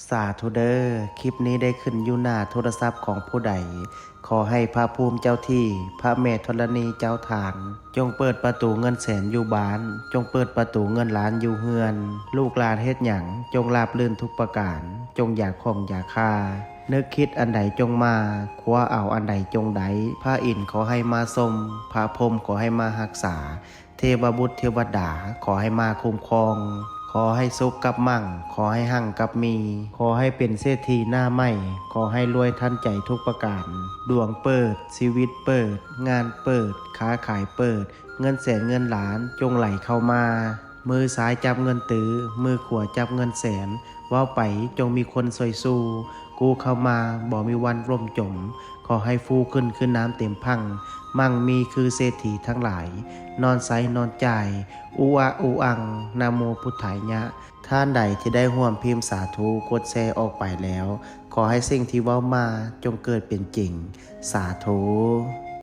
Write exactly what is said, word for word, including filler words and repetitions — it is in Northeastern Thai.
สาธุเด้อ คลิปนี้ได้ขึ้นอยู่หน้าโทรศัพท์ของผู้ใด ขอให้พระภูมิเจ้าที่ พระแม่ธรณีเจ้าทาน จงเปิดประตูเงินแสนอยู่บ้าน จงเปิดประตูเงินล้านอยู่เฮือน ลูกหลานเฮ็ดหยัง จงราบรื่นทุกประการ จงอย่าข้องอย่าคา นึกคิดอันใดจงมา คว้าเอาอันใดจงได้ พระอินทร์ขอให้มาชม พระพรหมขอให้มารักษา เทวบุตรเทวดาขอให้มาคุ้มครอง ขอให้สุขกับมั่ง ขอให้หั่งกับมี ขอให้เป็นเศรษฐีหน้าใหม่ ขอให้รวยทันใจทุกประการ ดวงเปิด ชีวิตเปิด งานเปิด ค้าขายเปิด เงินแสนเงินล้านจงไหลเข้ามา มือซ้ายจับเงินตื้อ มือขวาจับเงินแสน เว้าไปจงมีคนซอยสู้ กู้เข้ามาบ่มีวันล่มจม ขอให้ฟูขึ้นคือน้ำเต็มพัง มั่งมีคือเศรษฐีทั้งหลาย นอนใสนอนจ่าย อุอะอุอัง นะโมพุทธายะ ท่านใดที่ได้ร่วมพิมพ์สาธุ กดแชร์ออกไปแล้ว ขอให้สิ่งที่เว้ามาจงเกิดเป็นจริง สาธุ